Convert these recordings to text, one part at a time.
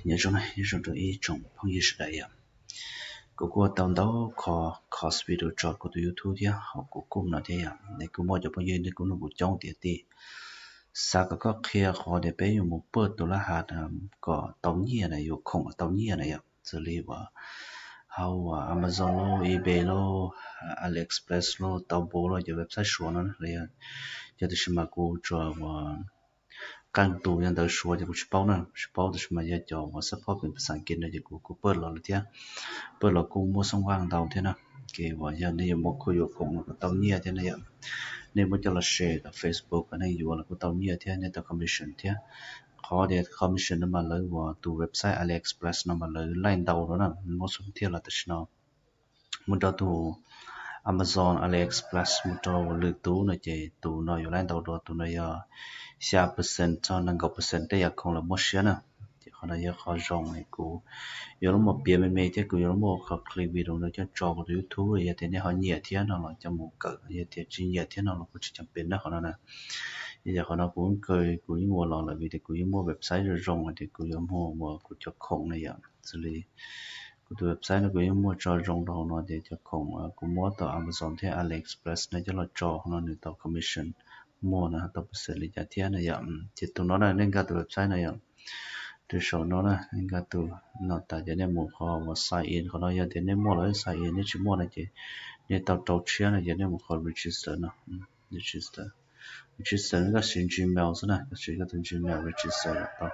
Nyob zoo na, nyob zoo rau ib tsoom phooj ywg sawv daws yom. Kuv kuj ua tau ntau qho course video tso kuv tus YouTube thiab, ho kuv kuj no thiab yom. Nej kuj muaj cov phooj ywg nej kuj nug kuv coob tias, Tim, xav kom koj qhia qhov tias peb yuav mus pawj tus lab has kom tau nyiaj na, yuav khoom tau nyiaj na yom. Xws li uas hauv uas Amazon los, eBay los, AliExpress los, Taobao los, cov website Suav no na, los yog, yog tiam sis mas kuv tsuas uas qee tus yog ntawv Suav ces kuv tsis paub na, tsis paub, tab sis mas yog cov uas support pem phas xas Kiv no ces kuv kuj pawj los lawm thiab. Pawj los kuj muaj xoo vaj ntau thiab na. Ces uas yog nej yuav muab khoom, yuav khoom no kom tau nyiaj thiab na yom, nej muab coj los share tom Facebook kom nej yuav los kuj tau nyiaj thiab, nej tau commission thiab. Qhov tias commission no mas lawv uas tus website AliExpress no mas lawv laij ntau rau na, muab xub thiaj los tam sim no mus rau tus Amazon, AliExpress mus rau lwm tus no ces tus no yuav laij ntau dua, tus no yog xya percent txog nees nkaum percent tej yam khoom lawv muab siab na. Ces qhov no yog qhov zoo es kuv yuav los piav me me thiab kuv yuav los qhov clip video no coj tso kuv tus YouTube, yog tias nej ho nyiam thiab no los coj mus kawm, yog tias tsis nyiam thiab no los kuj tsis cam pem na qhov no na. Yog qhov no kuv yeej kawg kuv yeej ua los lawm vim tias kuv yeej muaj website zoo zoo ces kuv yuav muag uas kuv cov khoom na yom. Xws li kuv tus website no kuv yeej muaj tso zoo rau hauv no ces cov khoom kuv muab tom Amazon thiab AliExpress no coj los tso hauv no nws tau commission muaj na, tau percent li cas thiab na yom. Ces tus no na nej nkag tus website no yom, tus saum no na nej nkag tus no tas ces nej mus qhov uas sign in, qhov no yog tias nej muaj lawm sign in, nej tsis muaj no ces nej tau rau tshiab no ces nej mus qhov register no. Register, register no koj siv Gmail xwb na, koj siv koj tus Gmail register tau.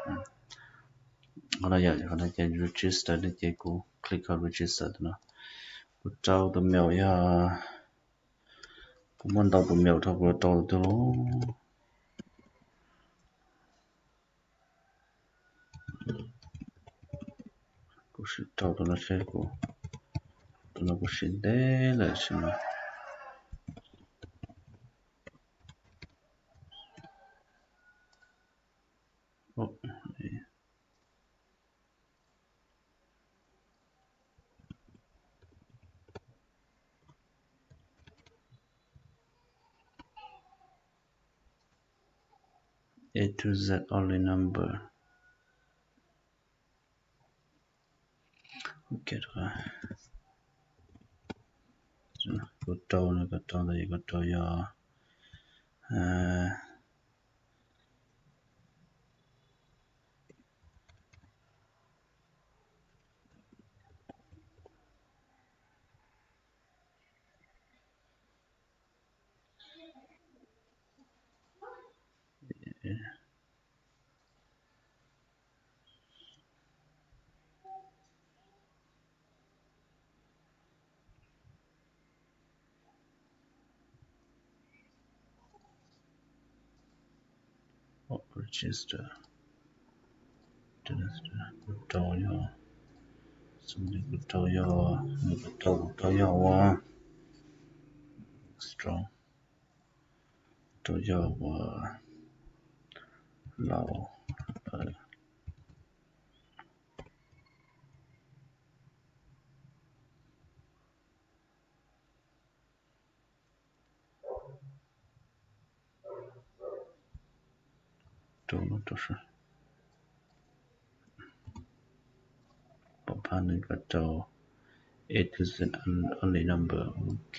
Qhov no yog qhov no ces register no ces kuv click qhov register tus no, kuv rau tus mail yog, kuv muaj ntau tus mail rau kuv rau tus twg los. Kuv sim rau tus no seb kuv, tus no kuv siv ntev lawm sim no. A to Z only number. Ok, kuv rau no, kuv rau ntawd, kuv rau yog Register. Kuv rau yog, kuv rau yog, kuv rau, kuv rau yog ua strong, rau yog ua laus. Rau no rau sab, pom phab nws koj rau A to Z only number. Ok,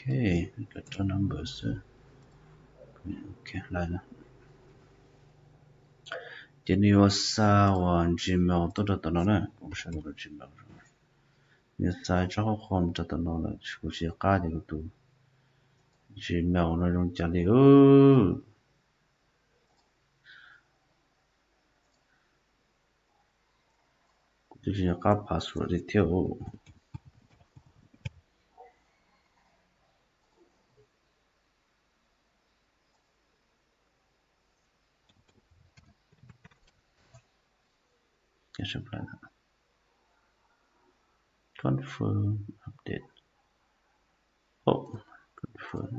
koj rau number xwb. Ok, lawm na. Ces nws yuav xa uas Gmail tuaj rau tom no na, kuv saib rau Gmail, nws xa tsob qhov qhov rau tom no lawm, kuv tsis qab tias kuv tus Gmail no zoo cas li. Kuv twb tsis nco qab password li thiab. Confirm update. Oh, confirm.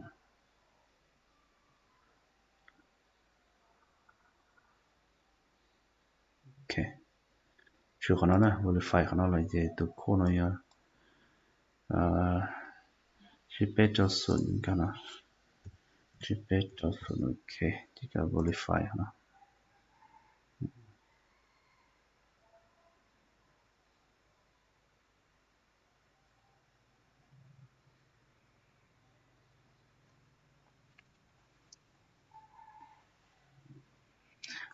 Ok, tshuav qhov no na, verify qhov no lawm ces tus code no yog tsib peb rau xoom no, tsib peb rau xoom. Ok, ces koj verify qhov no.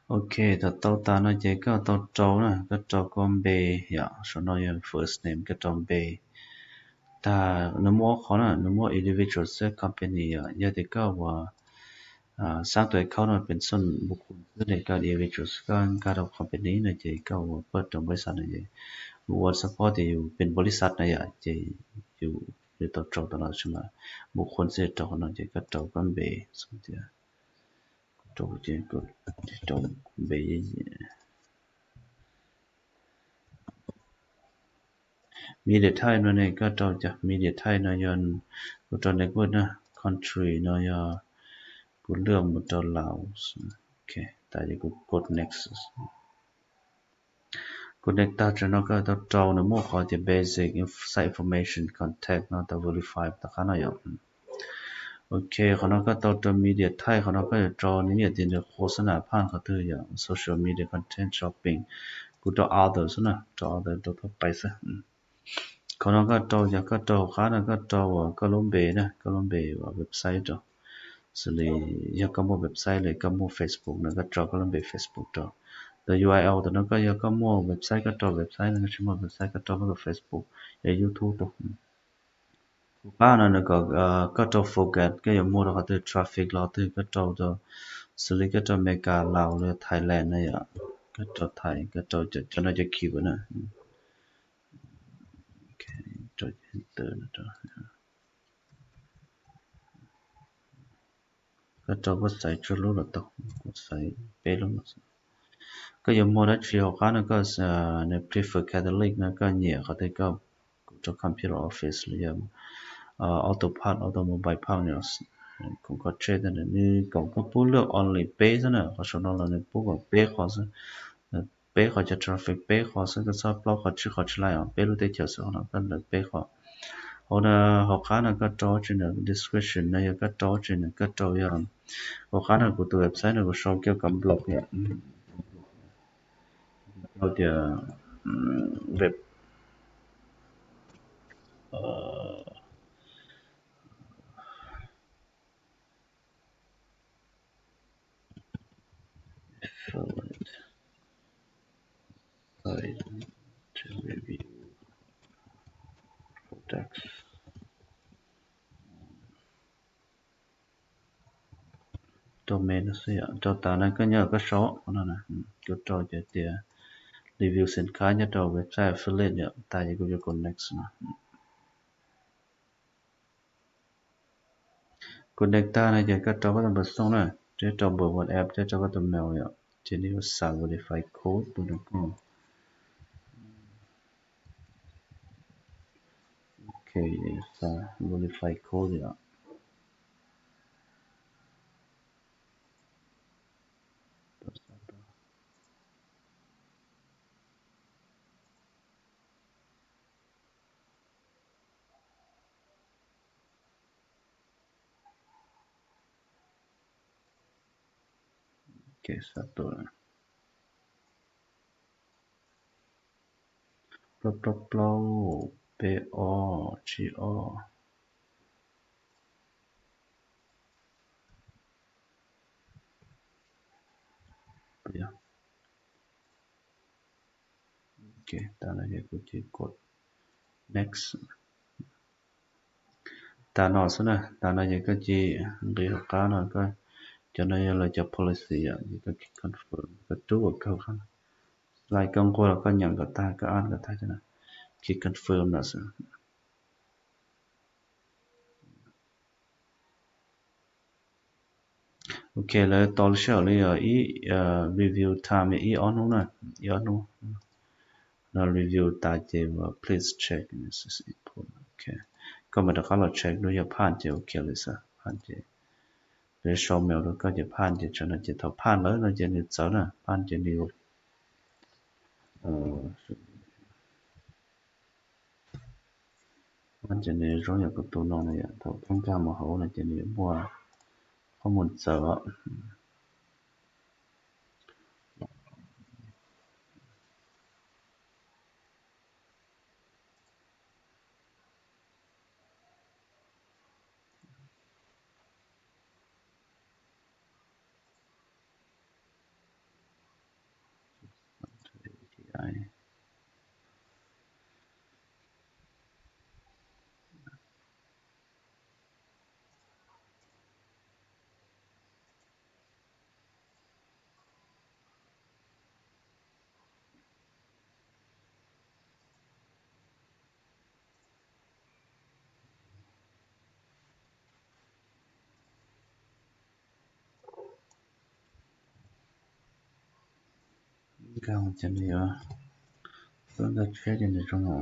Ok, thaum tau tas no ces koj tau rau na, koj rau koj npe yom, saum no yog first name, koj rau npe. Tag nws muaj ob qhov na, nws muaj individual xwb company yom, yog tias koj ua xaab tus account no pes xoj mus khun xwb ne, koj individual koj nkag rau company no ces koj ua paj rau npaib xav no ces ua suppose tias yus pes npaib xav na yom, ces yus yuav tau rau tau no tsis mas mus khun xwb rau qhov no ces koj rau koj npe xwb tias, kuv rau kuv ces kuv rau kuv npe. Media type no ne koj rau cov media type no yog, kuv rau network na, country no yog kuv lwaj mus rau Laos. Ok, tas ces kuv kos next. Kuv next tag tsam no koj tau rau nws muaj qhov tias basic site information contact no tau verify tom qab no yom. Ok, qhov no koj tau rau media type, qhov no koj yuav rau nws yog tias nws qhua xwb na, phaj qhov twg yom, social media content shopping. Kuv rau other xwb na, rau other rau thoob qab xwb. Qhov no koj rau yog koj rau hauv qab no koj rau koj lub npe na, koj lub npe ua website rau. Xws li yog koj muaj website li koj muaj Facebook no koj rau koj lub npe Facebook rau. Tus U R L tus no koj yog koj muaj website koj rau website no, koj tsis muaj website koj rau koj tus Facebook, yog YouTube rau. Hauv qab no nws kom koj rau focus koj yuav muaj rau qhov twg, traffic los twg koj rau rau, xws li koj rau Amelikas, Laos los yog Thailand no yom, koj rau Thai, koj rau cov no cov keyword na. Koj rau koj xaiv tsawg lub los tau, kuv xaiv peb lub. Koj yuav muaj dab tsi hauv qab no koj, nws prefer Catholic no koj nyiam qhov twg koj, kuv rau computer office los yog auto part, automobile part no, kuv koj check nws kom koj pub lwaj only peb xwb na, qhov saum no los nws pub kom peb qhov xwb. Peb qhov cov traffic peb qhov xwb, koj txhob plaub qhov tsib qhov tsis laij os, peb lub teb chaws xwb no koj ntawd peb qhov. Hauv no hauv qab no koj rau tsi na, description no yog koj rau tsi na, koj rau yog hauv qab no kuv tus website no kuv sau kiag kom blog yom, rau tias web affiliate site to review products. Rau me no xwb yom, rau tas no koj nyob koj sau no, kuv rau cov tias review xim khab nyob rau website affiliate yom, tas ces kuv yuav kos next no. Kuv next tag no ces koj rau koj tus npawb xoo na, thiab rau npawb WhatsApp thiab rau koj tus mail yom, ces nws yuav xa verify code pub rau koj. Ok, xa verify code yom. Ok, xa tuaj. Plaub plaub plaub, peb ob, tsib ob. Ok, tas no ces kuv cia kos next. Tas no xwb na, tas no ces koj cia nqis hauv qab no, cov no yog lawv cov policy yom, ces koj confirm, koj rub ua kawg qab no. Slide koj nquag los koj nyeem kom tag, koj add kom tag, koj confirm no xwb. Ok, lawv tos sij hawm li ib review time ib ob hnub na, ib ob hnub. No review tas ces please check. Ok, koj mam rov qab los check dua yog phaj ces ok li xwb, phaj ces lawv sau mail rau koj ces phaj ces tsam no ces thaum phaj lawm no ces nws txawv na, phaj ces nws, phaj ces nws zoo yam kuv tus no na yom, thaum koj nkag mus hauv no ces nws muaj qhov mus txawv. nkag ces nws yuav, koj nkag tshiab ces nws zoo no.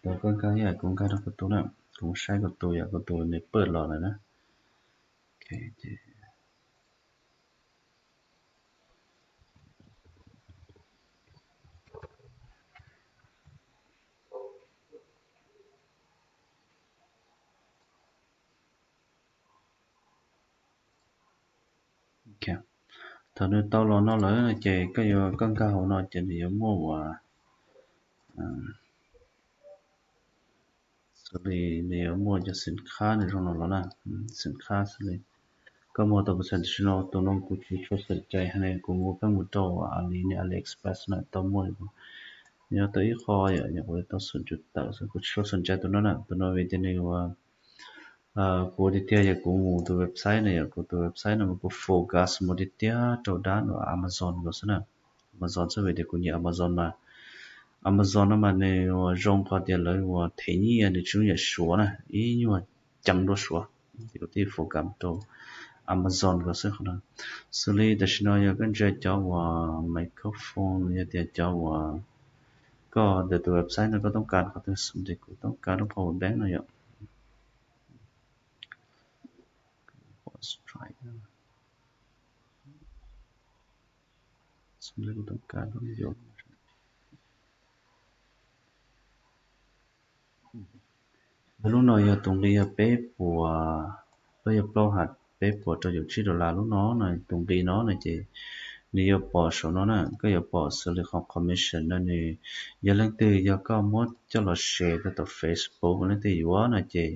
Tau koj nkag ib yam kuv nkag rau kuv tus na, kuv saib kuv tus yam kuv tus nws pawj los lawm na. Thaum nws tau los no lawm ces koj yuav, koj nkag hauv no ces nws yuav muaj ua, xws li nws yuav muaj cov xim khab nws zoo no los na, xim khab xws li koj muag tau percent tam sim no, tus no kuv tsis tshua xom cai hais, kuv mus pheej mus rau Ali ne, AliExpress na tau muaj, nws yuav tau ib qho yom, yog kuv tau xoom cum tawm xwb, kuv tsis tshua xom cai tus no na, tus no vim tias nws ua, kuv tiag tiag yog kuv mus tus website na, yog kuv tus website no mas kuv focus mus tiag tiag rau dab ua Amazon nkaus xwb na. Amazon xwb vim tias kuv nyiam Amazon mas, Amazon no mas nws ua zoo qhov tias lawv ua them nyiaj nws tsis zoo yam Suav na, ib nyuag ceev dua Suav. Ces kuv thiaj focus rau Amazon nkaus xwb qhov no. Xws li tam sim no yog koj ntsia cov uas microphone yog tias cov uas koj ntawm tus website no koj toob kas qhov twg, xws li kuv toob kas lub power bank no yom. Xws li kuv toob kas lub, lub no yog tus nqi yog peb puas, lub yog plaub hais peb puas rau caum tsib dollar lub no na, tus nqi no na ces nws yuav pom saum no na, koj yuav pom xws li qhov commission no nws, yog leej twg yog koj muab coj los share rau tom Facebook leej twg yuav no ces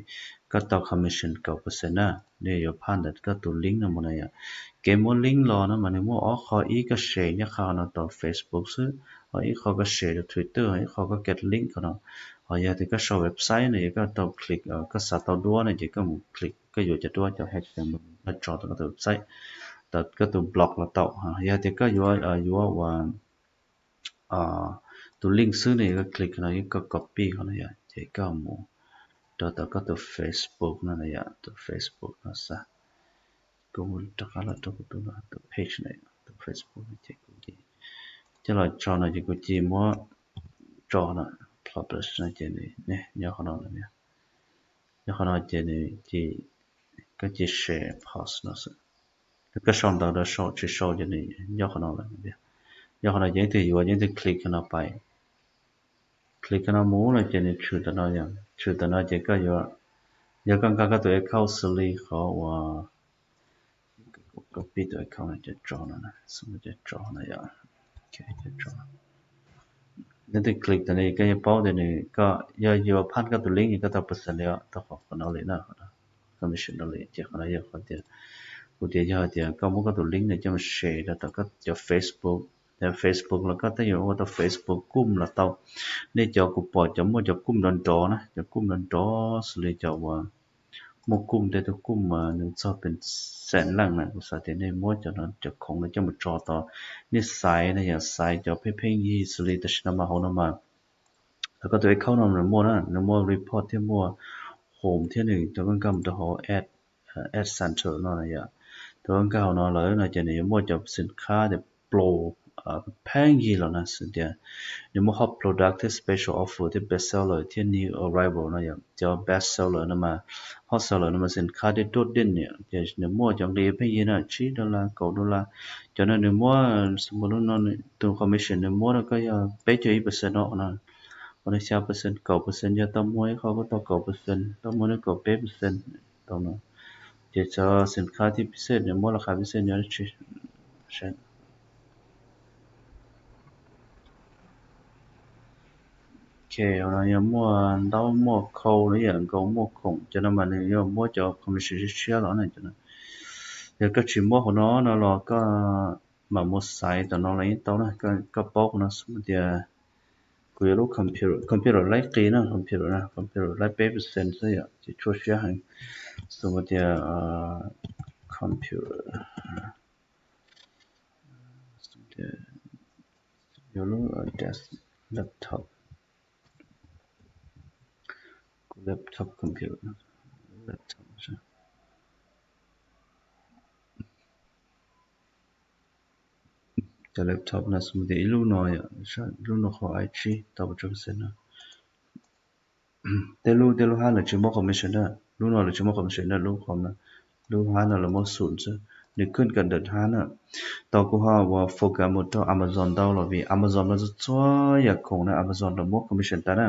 koj tau commission kaum percent na. Nws yuav phaj ntawm koj tus link no mus na yom. Kev muab link los no mas nws muaj ob qho, ib koj share nyob qhov no tau Facebook xwb, ho ib qho koj share rau Twitter, ho ib qho koj get link qhov no. Ho yog tias koj sau website no yog koj tau click, koj xav tau duab no ces koj mus click, koj yuav cov duab cov H T M L koj tso tau koj tus website, tau koj tus blog los tau. Yog tias koj yuav, yuav ua tus link xwb no yog koj click qhov no, koj copy qhov no yom, ces koj mus rau tau koj tus Facebook no na yom, tus Facebook no xav. Kuv rov qab los rau kuv tus, tus page na, tus Facebook no ces kuv coj los tso no ces kuv cia muab tso no, publish no ces nws nyob qhov no, nyob qhov no ces nws cia, koj cia share post no xwb. Koj sau ntawv rau sau tsis sau ces nws nyob qhov no lawm. Nyob qhov no ces leej twg yuav ces leej twg click qhov no pais, click qhov no mus no ces nws tshwm tawm no, tshwm tawm no ces koj yuav, yog koj nkag koj tus account xws li qhov uas, copy tus account no ces tso no, xws li ces tso no yom. Leej twg click tau no koj yuav paub tias nws, koj yog yuav phaj koj tus link koj tau percent li, tau qhov no li na, commission no li. Ces qhov no yog qhov tias, kuv tias yog tias koj muab koj tus link no coj mus share rau tom koj cov Facebook, Facebook los koj tej yuav ua tau Facebook Group los tau. Nej cov kuv pom cov muaj cov Group nrov nrov na, cov Group nrov nrov xws li cov uas muaj Group, tej tus Group mas nws txog pes xees leej na, kuv xav tias nej muab cov no, cov khoom no coj mus tso tau. Nej xaiv na, yog xaiv cov pheej pheej yig xws li tam sim no mas hauv no mas, thaum koj tus account no nws muaj na, nws muaj report thiab muaj home thiab nws tau koj nkag mus rau hauv ad, ad center no na yom. Thaum koj nkag hauv no lawm no ces nws yuav muaj cov xim khab tias plo pheej yig los na, xws tias nws muaj hot product thiab special offer thiab best seller thiab new arrival no yom. Cov best seller no mas, hot seller no mas xim khab thiab dua dej no ces nws muaj cov nqi pheej yig na, tsib dollar, kaum dollar. Cov no nws muab, xws li lub no tus commission nws muab rau koj yog peb caug ib percent no na, qhov no xya percent, kaum percent, yog tau muag ib qho koj tau kaum percent, tau muag no kaum peb percent tau no. Ces cov xim khab thiab pib xej nws muab laj qha pib xej nyob tsis. Ok, hauv no yog muaj ntaub muaj khau no yom, nkaus muaj khoom, cov no mas nws yuav muab cov commission tshiab tshiab los na. Yog koj tsis muab hauv no no los koj mam mus xaiv tom no los yeej tau na. Koj paub hauv no xws li tias kuv yuav lub computer, computer laib qis na, computer na, computer laib peb percent xwb yom, ces tshuaj siab heev. Xws li tias computer, yuav lub desk, laptop, kuv laptop, computer, laptop. Cov laptop no xws li tias ib lub no yom, lub no qhov I G tau pes tsawg percent no. Tej lub tej lub hab lawv tsis muab commission na, lub no lawv tsis muab commission na, lub qhov no, lub hab no lawv muab xum xwb, nws khwj kam ntawm hab na. Tau kuv ho ua focus mus rau Amazon ntau los vim Amazon no txhua txhua yam khoom na Amazon lawv muab commission tas na.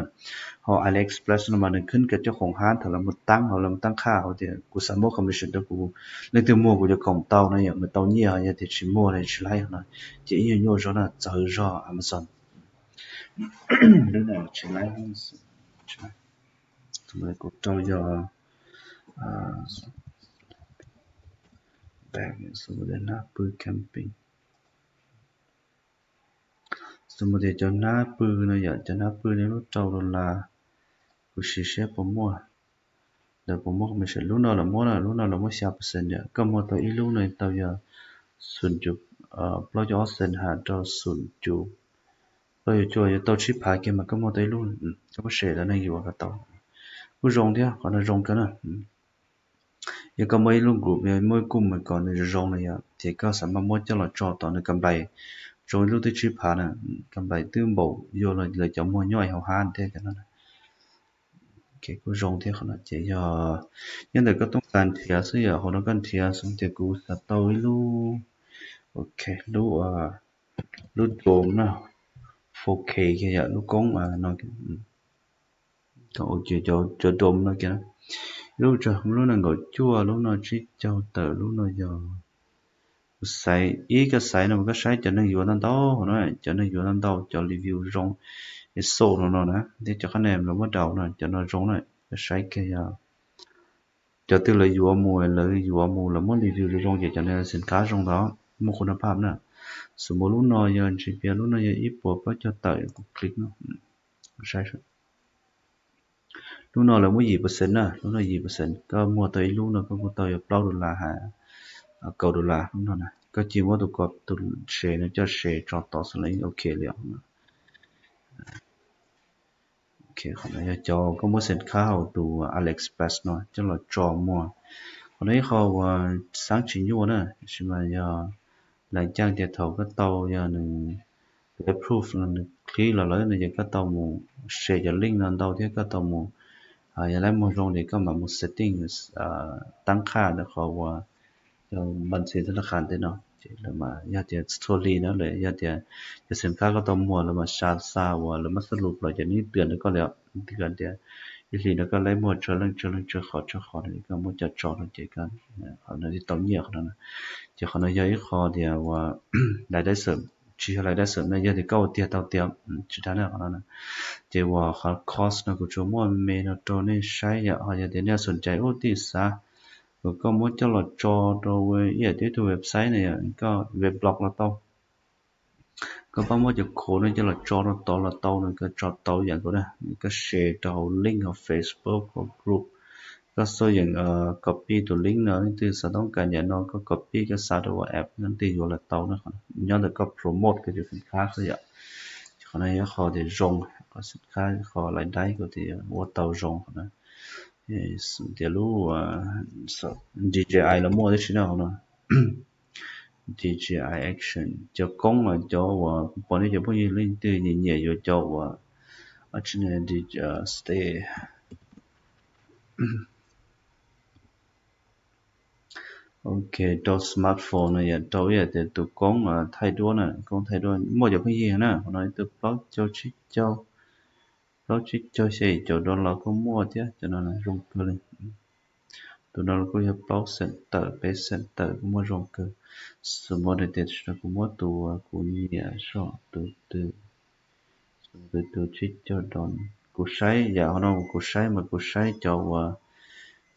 Ho AliExpress no mas nws khwj kam cov khoom hab thaum lawv mus taab, ho lawv mus taab qhaj hauv tias kuv xav muab commission rau kuv, leej twg muag kuv cov khoom tau no yom mas tau nyiaj, ho yog tias tsis muag no tsis laib no. Ces ib nyuag nyuaj zog na, txawv zog Amazon. Lub no tsis laib, kuv rau yog hnab pw camping. Xws li tias cov hnab pw no yom, cov hnab pw no lub rau dollar, kuv sim saib puas muaj, lawv puas muab commission. Lub no lawv muab na, lub no lawv muab xya percent yom, koj muag tau ib lub no tau yog xoom cuv, plaub caug ob cent has rau xoom cuv, plaub caug cuaj, yuav tau tsib phav kiag mas koj muag tau ib lub, koj muab share rau neeg yuav kom tau. Kuj zoo thiab, qhov no zoo kawg na. Yog koj muaj ib lub group, muaj ib group mas kom nws zoo zoo na yom, ces koj xav mas muab coj los tso tod, nws kam nplais zoo ib lub twb tsib phav na, kam nplais twb npaum yog lawv cov muag nyob hauv hab thiab cov no. Kuj zoo thiab qhov no ces yog nyob ntawm koj toob kas nrhiav xwb yom, qhov no koj nrhiav xwb tias kuv xav tau ib lub, ok, lub, lub drone na, four K kiag yom, lub koob no, cov drone no kiag, lub, lub nees nkaum cuaj, lub no tsib caug tawm, lub no yog kuv xaiv, ib koj xaiv no mas koj saib cov neeg yuav ntau ntau no, cov neeg yuav ntau ntau, cov review zoo, es xauj no no na, thiab cov qab ne lawv muab daus no, cov no zoo na, koj saib kiag yog cov twg lawv yuav mus, lawv yuav mus lawv muab review zoo zoo ces cov no xim khab zoo ntau, muaj khu na phaj na. Xws li lub no yog ntsis pias, lub no yog ib puas plaub caug tawm, kuv click no, saib. Lub no lawv muab yim percent na, lub no yim percent, koj muag tau ib lub no koj kuj tau yog plaub dollar has kaum dollar lub no na, koj cia muab tus ko tus share no coj share tso tod xwb los yeej ok li os. Ok, qhov no yog cov koj muab xim khab hauv tus AliExpress no coj los tso muag. Qhov no ib qho uas xaab tsis nyuaj na, tab sis mas yog lav caaj tias thaum koj tau yog nws, tus approve no nws click los lawm no ces koj tau mus share cov link no ntau thiab koj tau mus, yog laib muag zoo ces koj mam mus setting, taab qhaj ntawm qhov uas yog npaj ntxiv thab naj qhas tej no ces lawv mas yog tias txhua hli na lawm yog tias cov xim khab koj tau muag lawv mas xa xa uas lawv mab xab lus plaws ces nws twm rau koj li, twm tias ib hlis no koj laib muag tsawg leej tsawg leej tsawg qhov tsawg qhov no koj muab coj tso rau ces koj, qhov no tau nyiaj qhov no. Ces qhov no yog ib qho tias uas lav dai xawm, tsis yog lav dai xawm no yog tias koj ua tiag tau tiag tsis dag na qhov no. Ces uas qhov course no kuv tsuas muaj me no rau nej saib yom, ho yog tias nej xom cai ub tij xav kom koj muab coj los tso rau ib yam twb tug website no yom, koj weblog los tau. Koj pab muab cov code no coj los tso rau tod los tau no, koj tso tau ib yam nkaus na, koj share rau hauv link hauv Facebook hauv group. Koj xav yeem copy tus link no, leej twg xav toob kas yam no koj copy koj xa rau WhatsApp leej twg yuav los tau na, nyob ntawm koj promote koj cov xim khab xwb yom. Ces qhov no yog qhov tias zoo, qhov xim khab qhov lav dai kuv tias ua tau zoo qhov no. Tias lub D J I los muaj tib si na qhov no. D J I Action, cov koob mas cov uas kuv pom nej cov phooj ywg leej twg nyiam nyiam yuav cov uas, stay. Ok, rau smartphone no yog rau ib yam tias tus koob thaij duab na, koob thaij duab muaj cov phooj ywg na, qhov no ib tug plaub caug tsib caug, plaub tsib caug xya yim caum dollar kuj muaj thiab, cov no zoo kawg li. Tus no los kuj yog plaub xeem tawm peb xeem tawm kuj muaj zoo kawg. Xws li tias kuv muab tus kuv nyiam zog tus twg, tus tsib caug dollar, kuv saib yam qhov no kuv saib mas kuv saib cov uas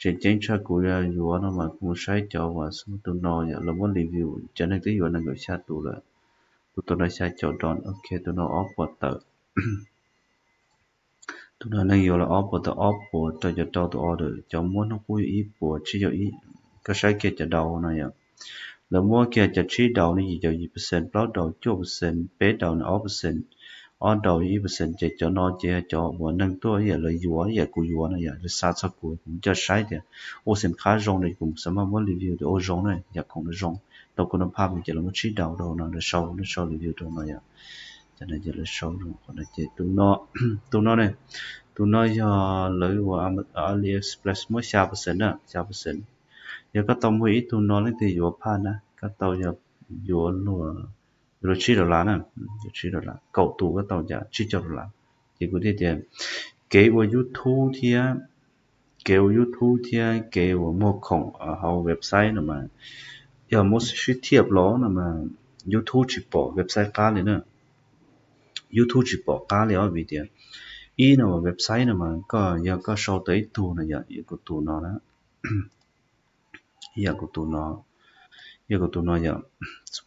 tseem ceeb tshaj kuv yuav no mas kuv saib cov uas xws li tus no yom, lawv muab review cov neeg twb yuav nees nkaum xya tus lawm. Tus tus no xya caum dollar, ok, tus no ob puas tawm. Tus no neeg yuav lawm ob puas tawm, ob puas rau caum rau tus order, cov muab hnub qub yog ib puas tsib caug ib. Koj saib kiag cov daus no yom, lawv muab kiag cov tsib daus no yim caum yim percent, plaub daus cuaj percent, peb daus no ob percent, ob daus yog ib percent, ces cov no ces yog cov uas neeg tuaj ib yam lawv yuav ib yam kuv yuav no yom, lawv xa txog kuv, kuv coj saib tias ua xim khab zoo no kuv xav mas muab review tias ua zoo na, yam khoom no zoo, sau kuv no phaj ces lawv muab tsib daus rau no, lawv sau, lawv sau review rau no yom. Ces no ces lawv sau rau qhov no ces tus no, tus no ne, tus no yog lawv ua AliExpress muab xya percent na, xya percent. Yog koj tau muag ib tug no leej twg yuav phaj na, koj tau yog yuav luag, yuav luag tsib dollar na, yuav tsib dollar, kaum tus koj tau cas tsib caug dollar. Ces kuv thiaj tias kev ua YouTube thiab, kev ua YouTube thiab kev uas muag khoom hauv website no mas yog muab sib thiaj los no mas YouTube tsis pom website qab li na. YouTube tsis pom qab li os, vim tias ib no website no mas koj yog koj sau tau ib tug no yom, yog kuv tus no na, yog kuv tus no, yog kuv tus no yom,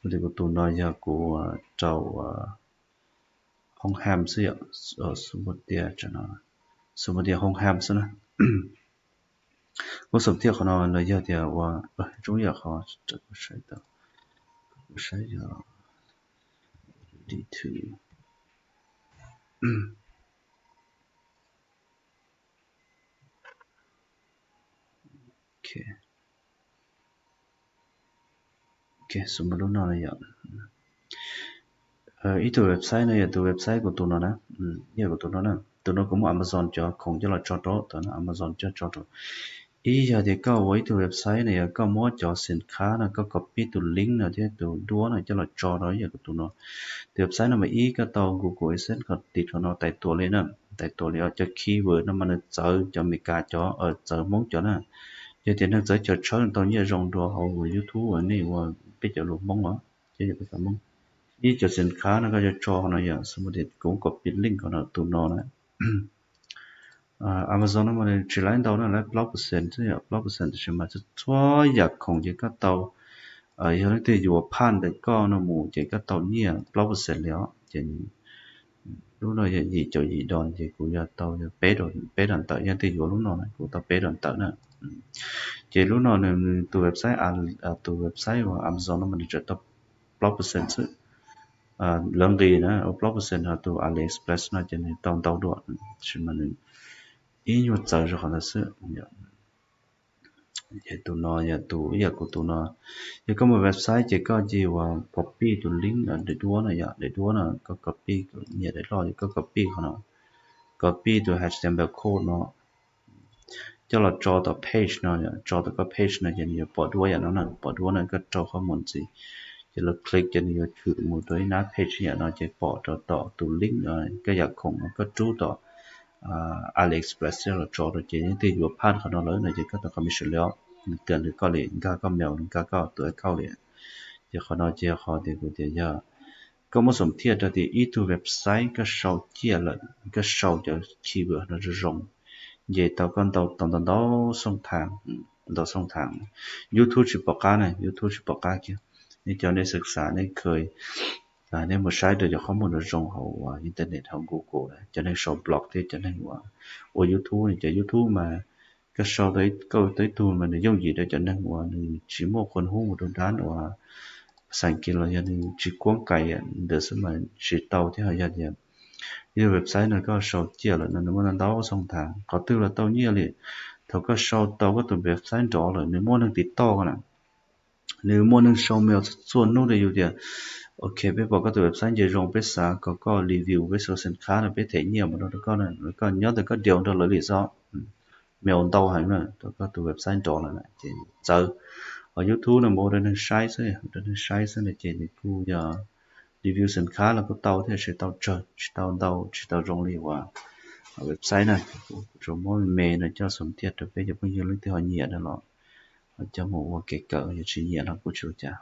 kuv tus no yog kuv rau Hoob Ham xwb yom, xu tias, xu tias Hoob Ham xwb na. Kuv xum thiaj qhov no los yog tias ua, zoo yam qhov, kuv saib tau, kuv saib yog D two. Ok, xum lub no yom. Ib tug website no yog tus website kuv tus no na, yog kuv tus no na, tus no kuv muab Amazon cov khoom coj los tso rau, tus no Amazon coj tso rau. Ib yog tias koj ua ib tug website no yog koj muab cov xim khab no koj copy tus link no thiab tus duab no coj los tso rau ib yam kuv tus no. Tus website no mas ib koj tau Google AdSense koj tiv rau no tais tuam li na, tais tuam li os. Cov keyword no mas nws txawv cov Amelikas cov, txawv Hmoob cov na. Yog tias neeg txawv chaw tshawb tau nyiaj zoo dua hauv YouTube uas nej ua peb cov lus Hmoob os, cov yog peb cov Hmoob. Ib cov xim khab no koj yuav tso no yog xu tias kuv copy link no tus no na. Amazon no mas nws tsis laib ntau na, laib plaub percent xwb yom, plaub percent tab sis mas txhua yam khoom ces koj tau, yog leej twg yuav phaj ntawm koj no mus ces koj tau nyiaj plaub percent li os. Ces lub no yog yim caum yim dos ces kuv yog tau yog peb, peb dollar ntawm, yog leej twg yuav lub no na kuv tau peb dollar ntawm na. Ces lub no nws tus website, tus website uas Amazon no mas nws tsuas tau plaub percent xwb. Lawv nqis na ua plaub percent ho tus AliExpress no ces nws tau ntau dua, tab sis mas nws ib nyuag txawv rau qhov ntawd xwb. Ces tus no yog tus ib yam kuv tus no, yog koj muaj website ces koj cia uas copy tus link daim duab no yom, daim duab no koj copy, nyiam daim loj ces koj copy qhov no, copy tus H T M L code no coj los tso tom page no, tso tom koj page no ces nws yuav pom duab yam no na, pom duab no koj rau qhov mus ntxiv ces lawv click ces nws yuav tshwm mus rau ib nab page yam no ces pom rau tom tus link no koj yam khoom no koj rub tom AliExpress coj los tso rau ces leej twg yuav phaj qhov no lawm no ces koj tau commission li os. Nws tias nws koj li nkag koj mail, nws nkag koj tus account li. Ces qhov no ces qhov tias kuv tias yog koj muab xum thiaj rau tias ib tug website koj sau ciaj lawm, koj sau cov keyword no zoo zoo, nce tau koj ntau tau ntau ntau xoo thav, ntau xoo thav. YouTube tsis pom qab na, YouTube tsis pom qab kiag. Nej cov nej xav xav nej kha, nej mus saib rau cov qhob muag zoo zoo hauv internet hauv Google na, cov neeg sau blog thiab cov neeg uas ua YouTube, cov YouTube mas koj sau tau ib tug mas nws yooj yim rau cov neeg uas nws tsis muaj qhua hub mus rau dab uas xav kis los yog nws tsis kuab kais ntawd xwb mas tsis tau thiab. Ho yog tias ib tug website no koj sau ciaj lawm no nws muaj ntau xoo thav, qhov twg los tau nyiaj li. Thaum koj sau tau koj tus website nrov lawm nws muaj neeg tiv toj koj na, nws muaj neeg sau mail txhua hnub rau yus tias, ok, peb pom koj tus website nce zoo, peb xav kom koj review peb xim khab no, peb them nyiaj mus rau koj, koj nyob ntawm koj diav nrog lawv li xwb. Mail ntau heev na, thaum koj tus website nrov lawm na ces txawv. Ho YouTube no mas ua rau neeg saib xwb, ua rau neeg saib xwb no ces nws kuj yog review xim khab los kuj tau thiab, tsis tau tsawg, tsis tau ntau, tsis tau zoo li uas website na. Kuv tsuas muab me no coj xum thiaj rau peb cov phooj ywg leej twg ho nyiam no los ho coj mus ua kev kawm, yog tsis nyiam los kuj tsis ua cas.